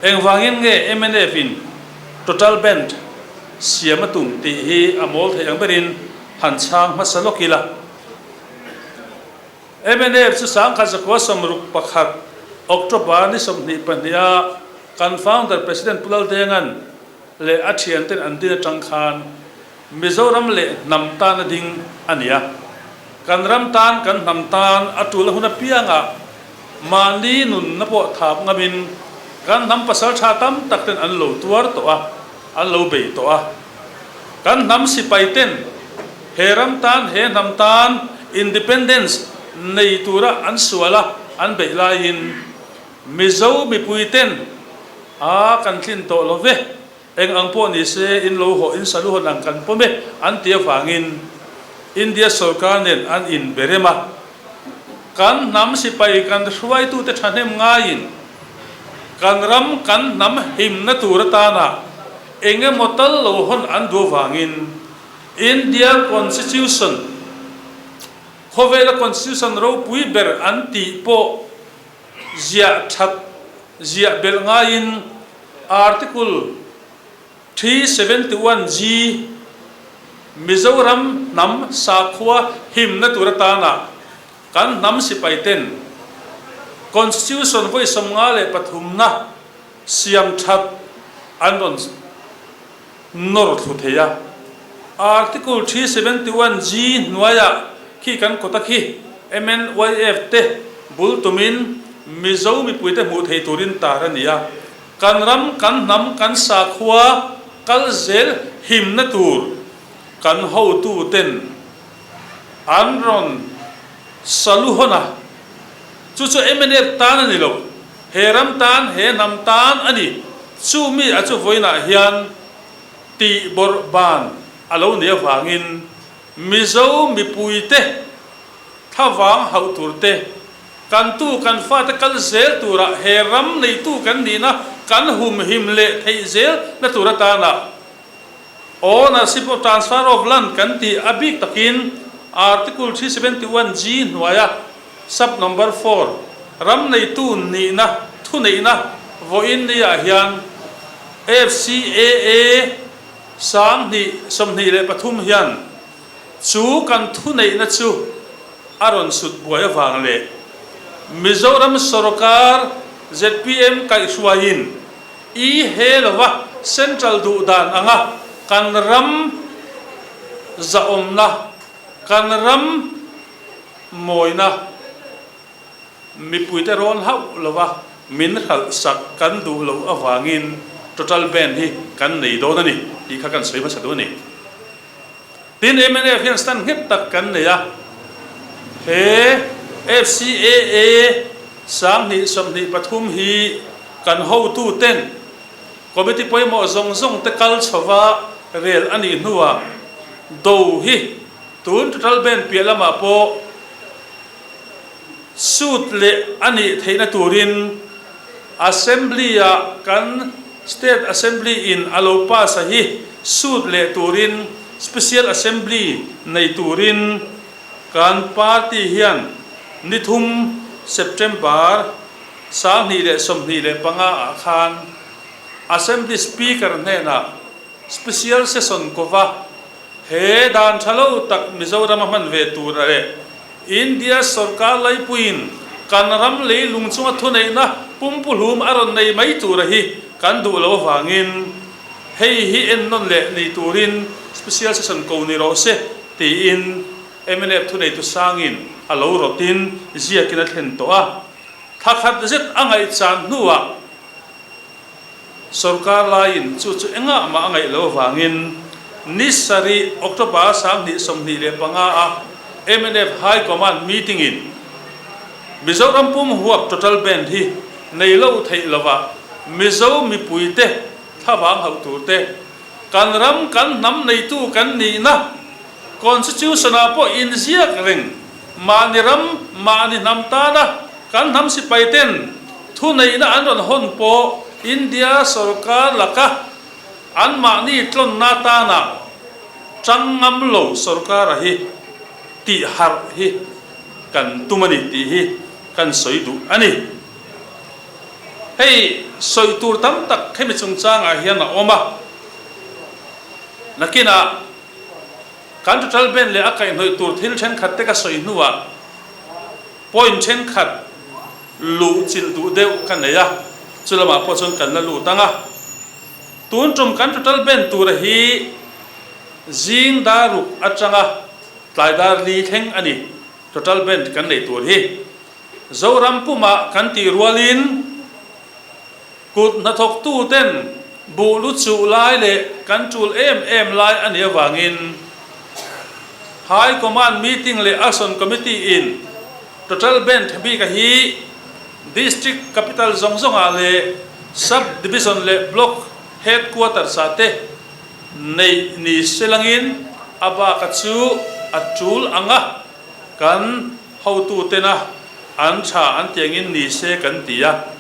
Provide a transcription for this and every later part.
Engvangin nge mnf in total band siam a tum tih hi a mawl theih ang berin han chhang hmasa lawk ila. Mnf chu 1961 October ni 22 a kan founder President Pu Laldenga'n leh a thianten an din atang khan Mizoram leh hnam tana ding a ni a. Kan ram tan, kan hnam tan a tul a hun apiangah Mahni nunna pawh thap ngamin kan hnam pasal tha tam tak ten an lo tuar tawh a, an lo bei tawh a. Kan hnam sipai ten he ram tan, he hnam tan independence nei tura an sual a, an beih laiin Mizo mipui ten a kan tlin tawh lo ve. Eng ang pawh ni se, in lo haw, in salu hawn ang kan pawm e, an ti avangin India sorkar nen an inbe rem a. Kan hnam sipai kan hruaitute thahnem ngaiin kan ram kan hnam himna tur atana eng emaw tal lo hawn an duh avangin India Constitution, khawvela Constitution ropui ber an tih pawh ziah that ziah belh ngaiin Article 371 G, Mizoram hnam sakhua himna tur atana kan hnam sipai ten Constitution vawi 53 na siam that an rawn nawr thlu thei a. Article 371 G hnuaiah khi kan kawta khi MNYF te bul tumin Mizo mipuite hmuh thei turin tar a ni a. Kan ram, kan hnam, kan sakhua kal zel himna tur kan hotu ten an rawn salu hawn a, chu chu mnf tan a ni lo, he ram tan, he hnam tan a ni. Chu mi a chu vawiinah hian tih bawrh ban a lo nih avangin Mizo mipuite thlavang hauh tur te, Kan tu kan fate kal zel tura he ram neitu kan nihna kan humhim leh theih zel na tur atana Ownership of Transfer of Land kan tih a bik takin Article 371 G hnuaia Sub Number 4 ram neitu nihna thuneihna vawiin niah hian FCAA 2023 hian Chu kan thuneihna chu a rawn sut buai avang leh Mizoram sorkar zpm kaihhruaiin i he lova central duh dan anga kan ram zahawmna, kan ram mawina mipuite rawn hauh lova min hralhsak kan duh loh avangin total ban hi kan nei dawn a ni tih kha kan sawi hmasa duh a ni. Tin, mnf hian stand nghet tak kan nei a, he FCAA 2023 hi kan hotu ten committee pawimawh zawng zawng te kal chhova rel a nih hnuah do hi tun total ban piah lamah pawh suit leh a nih theihna turin Assembly-ah kan State Assembly in a lo pass a hi suit leh turin Special Assembly nei turin kan party hian ni thum September 2025 ah khan Assembly Speaker hnenah Special Session kova he dan tha lo tak Mizoram a hman ve tur a leh India sorkar laipuiin kan ram leilung chunga thuneihna pumpuhlum a rawn nei mai tura hi kan duh lo avangin hei hi ennawn leh ni turin Special Session ko ni rawh se tiin mnf thuneitu sangin a lo rawtin ziakin a thlen tawh a. Thla khat zet a ngaihchan hnuah Sorkar laiin chu chu engah mah a ngaih lo avangin ni sarih October 2025 a mnf High Command meeting in Mizoram pum huap total ban hi nei lo theih lova Mizo mipuite thlavang hauh tur te, kan ram kan hnam neitu kan nihna Constitution ah pawh inziak reng mahni ram mahni hnam tana kan hnam sipai ten thuneihna an rawn hawn pawh India sorkar laka an mahni tlawnna atana tang ngam lo sorkara hi tih harh hi kan tum a ni tih hi kan sawi duh a ni. Hei sawi tur tam tak hemi chungchangah hian a awm a, nakinah kan total band leh a kaihhnawih tur thil thenkhat te ka sawi hnuah point thenkhat luh chilh duh deuh ka nei a, chu lamah pawh chuan kan la lut ang a. Tun tum kan total band tura hi zing dar ruk atanga tlai dar li thleng a ni total band kan neih tur hi. Zoram pumah kan tih rualin kut hnathawktuten buh lu chuh lai leh kan tul em em lai a nih avangin High Command Meeting leh Action Committee in Total Band bika hi District Capital zawng zawngah leh Sub Division leh Block Headquarters ah te neih ni selangin a baka chu a tul ang a, kan hotutena an tha an ti angin ni se kan ti a,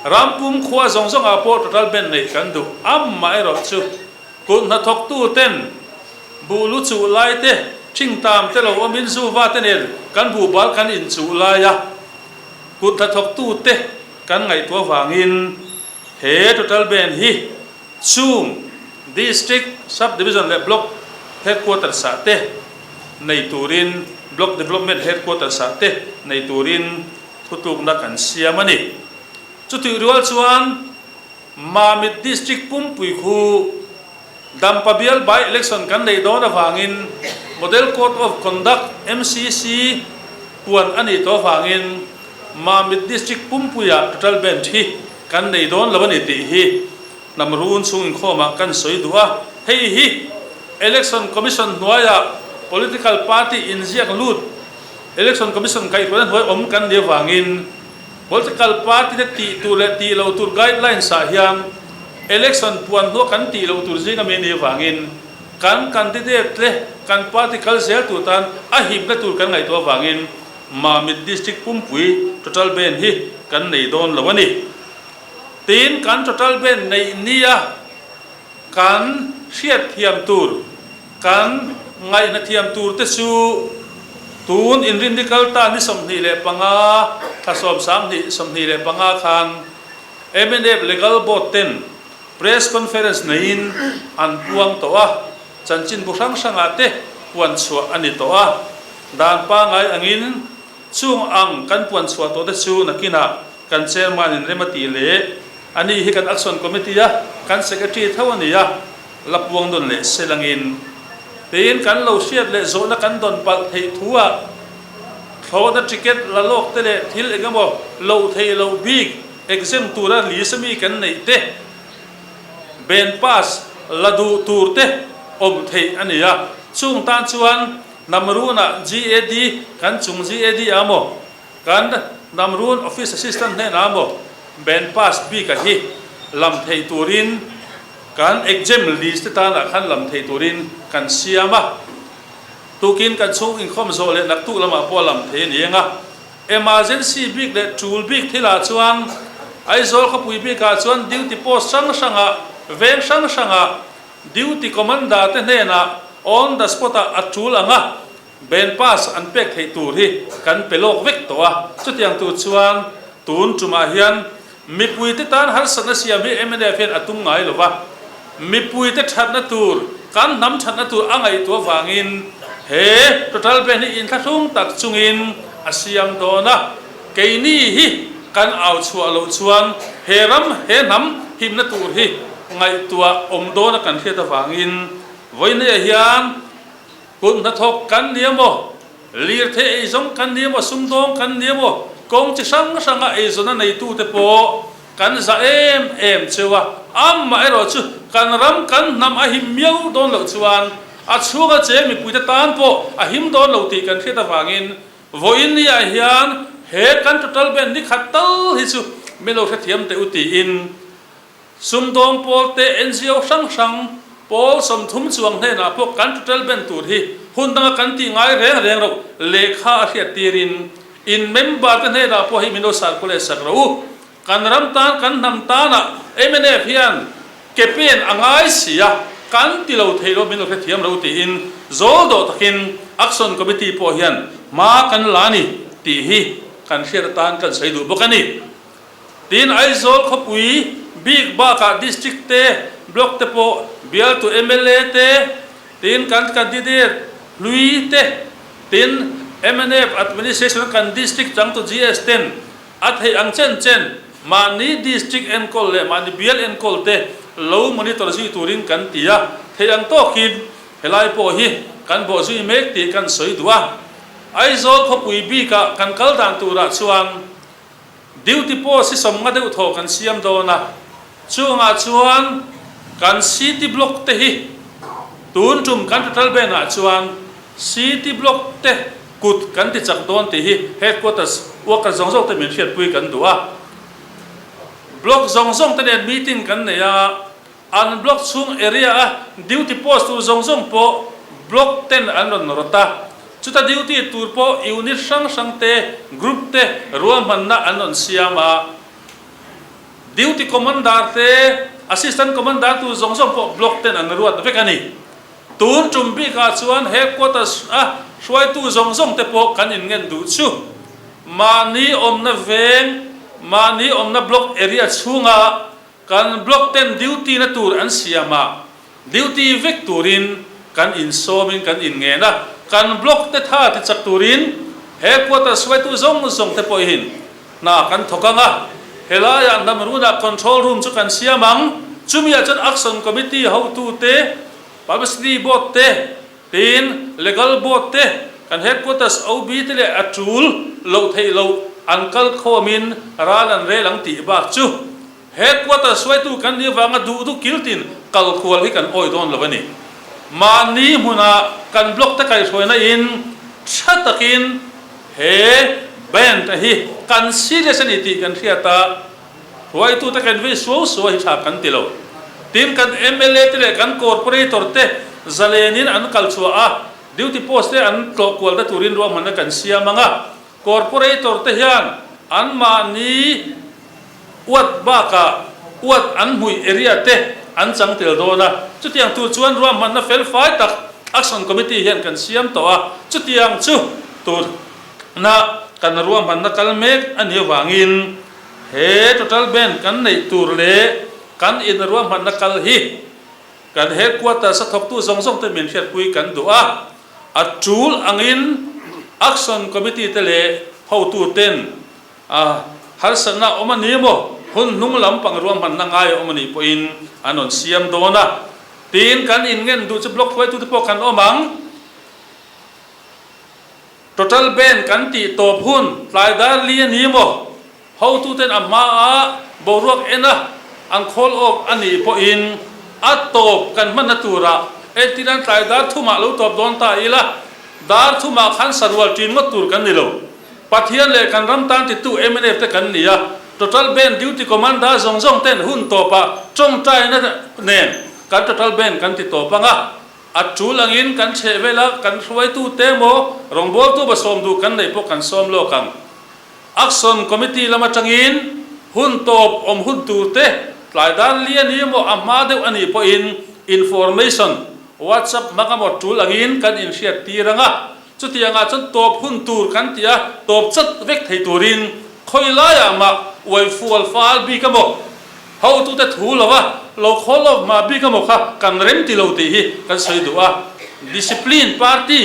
ram pum khua zawng zawngah pawh total band neih kan duh. Amaherawh chu kut hnathawktuten buh lu chuh lai te, thingtam te lo awmin zuva te nen kan buh bal kan inchuh lai a, kut hnathawktute kan ngaihtuah vangin he total band hi Chung District, Sub Division leh Block Headquarters ah te nei turin Block Development Headquarters ah te nei turin thutlukna kan siam a ni. Chutih rual chuan Mamit District pumpui khu Dampa bial by election kan neih dawn avangin Model Code of Conduct, MCC, puan a nih tawh avangin Mamit District pumpuiah Total Bench hi kan nei dawn lo a ni tih hi hnam run chhung inkhawmah kan sawi duh a. Hei hi Election Commission hnuaiah Political Party inziak lut Election Commission kaihhruaina hnuai awm kan nih avangin Political Party te tih tur leh tih loh tur guidelines ah hian Election puan hnua kan tih loh tur zing ami nih avangin kan candidate leh kan party kal zel tur tan a himna tur kan ngaihtuah avangin Mamit District pumpui total band hi kan nei dawn lo a ni. Tin, kan total band neih nia kan hriatthiam tur, kan ngaihnathiam tur te chu tun inrinni kal ta ni 25, thla sawm 25 khan mnf Legal Board ten Press Conference neiin an puang tawh a. Chanchinbu hrang hrangah te puan chhuah a ni tawh a, dan pangai angin chung ang kan puan chhuah tawh te chu nakinah kan chairman in rem a tih leh a ni hi kan action committee a kan secretary tho a ni a, la puang dawn leh sel angin tiin kan lo hriat leh zawhna kan dawn palh theih thu ah thlawhna ticket la lawk te leh thil engemaw loh theih loh bik exempt tura list ami kan neih te Ben pass la duh tur te awm theih a ni a, chung tan chuan Namrun-ah GAD kan chung GAD ah maw, kan Namrun Office Assistant hnenah maw Ben pass bik a hi lam theih turin kan exam list te tanah khan lam theih turin kan siam a, tukin kan chhung inkhawm zawh leh naktuk lamah pawh lam theih a ni ang a. Emergency bik leh tul bik thilah chuan Aizawl khawpui bikah chuan duty post hrang hrangah, veng hrang hrangah duty commander te hnenah on the spot ah a tul anga band pass an pek theih tur hi kan pe lawk vek tawh a. Chutiang tur chuan tun tumah hian Mipuite tan harsatna siam hi mnf hian a tum ngai lo va, mipuite thatna tur, kan hnam thatna tur a ngaihtuah vangin he total ban hi inthlahrung tak chungin a siam dawn a. Keini hi kan au chhuah loh chuan he ram, he hnam himna tur hi ngaihtuah awm dawna kan hriat avangin vawinia hian Kut hnathawk kan ni emaw, lirthei eizawng kan ni emaw, sumdawng kan ni emaw, kawng chi hrang hranga eizawnna neitute pawh kan za em em cheu a. Amaherawh chu kan ram kan hnam a him miau dawn loh chuan a chhunga cheng mipuite tan pawh a him dawn lo tih kan hriat avangin vawiin niah hian he kan total band ni khat tal hi chu min lo hrethiam teh u tiin Sumdawng pawl te NGO hrang hrang pawl 30 chuang hnenah pawh kan total band tur hi hun danga kan tih ngai reng reng rauh lehkha a hriat tirin in member te hnenah pawh hi min lo circulate sak rawh u. Kan ram tan kan hnam tanah mnf hian ke pen a ngai si a, kan ti lo thei lo min lo hrethiam lo tiin zawl dawh takin Action Committee pawh hian hma kan la a ni tih hi kan hriat atan kan sawi duh bawk a ni. Tin, Aizawl khawpui bik bakah District te, Block te pawh bialtu mla te, tin kan candidate hlui te, tin mnf administration a kan District changtu GS ten a theih ang chen chen mahni District enkawl leh mahni bial enkawl te lo monitor zui turin kan ti a, theih ang tawkin Helai pawh hi kan bawhzui mek tih kan sawi duh a, Aizawl khawpui bikah kan kal dan turah chuan duty post hi sawmnga deuh thaw kan siam dawn a, chungah chuan kan city block te hi tun tum kan total bank ah chuan city block te kut kan ti chak dawn tih hi headquarters worker zawng zawng te min hriatpui kan duh a, block zawng zawng te nen meeting kan nei a. An block chhung area a duty post tur zawng zawng pawh block ten an rawn rawt a, chuta duty tur pawh unit hrang hrang te, group te ruahmanna an rawn siam a. Duty commander te, assistant commander tur zawng zawng pawh block ten an ruat vek a ni. Tun tum bikah chuan headquarters a hruaitu zawng zawng te pawh kan inngen duh chu. Mahni awmna veng, mahni awmna block area chhunga Kan block ten duty na tur an siam a, duty vek turin kan insawmin kan inngen a, kan block te tha ti chak turin headquarters hruaitu zawng zawng te pawhin hna kan thawk ang a, helaiah hnam runah control room chu kan siam ang, chumiah chuan action committee hotu te, publicity board te, tin legal board te, kan headquarters OB te leh a tul loh theih loh an kal khawmin ral an rel ang tih bak chu headquarters hruaitu kan nih avanga duh duh kiltin kal khual hi kan awih dawn lo a ni. Mahni hmunah kan block te kaihhruaina in tha takin he band a hi kan serious a ni tih kan hriat a, Hruaitute kan vei suau suau hi tha kan ti lo. Tin, kan mla te leh kan corporator te zalenin an kal chhuah a, duty post te an tlawh kualna turin ruahmanna kan siam ang a. Corporator te hian anmahni uat bakah uat an hmuih area te an chang tel dawn a. Chutiang tur chuan ruahmanna fel fai tak Action Committee hian kan siam tawh a, chutiang chu tuna kan ruahmanna kal mek a nih avangin He total ban kan neih tur leh kan in ruahmanna kal hi kan headquarters a thawktu zawng zawng te min hriatpui kan duh a, a tul angin action committee te leh hotu ten a harsatna awm a ni maw hun hnung lampang ruahmanna ngai a awm a nih pawhin an rawn siam dawn a, tin kan in ngen duh chu block hruaitute pawh kan awm ang. Total ban kan tih tawp hun tlai dar li a ni maw? Hotuten a hmaah boruak en a an khawl awk a nih pawhin a tawp kan hmanna turah entirnan tlai dar thumah lo tawp dawn ta ila, dar thumah khan sarual ṭin ngawt tur kan ni lo. Pathian leh kan ram tan titu mnf te kan ni a, Total ban duty commander zawng zawng ten hun tawpah tawngtaina nen kan total ban kan ti tawp ang a. A tul angin kan chheh vela kan hruaitute emaw rawngbawltu va sawm duh kan neih pawh kan sawm lawk ang. Action Committee lam atangin hun tawp awm hun turte tlai dan li a ni emaw a hma deuh a nih pawhin information WhatsApp hmang emaw tul angin kan inhriat tir ang a, chutiangah chuan tawp hun tur kan tih a tawp chat vek thei turin khawi laiah mah uai fual fal bik emaw Hotute thu lova lo khawl lawk hma bik emaw kha kan rem ti lo tih hi kan sawi duh a. Discipline party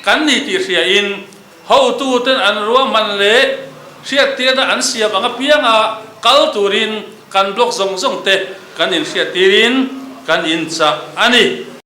kan ni tih hriain hotuten an ruahman leh hriattirna an siam ang apianga kal turin kan block zawng zawng te kan inhriattirin kan inchah a ni.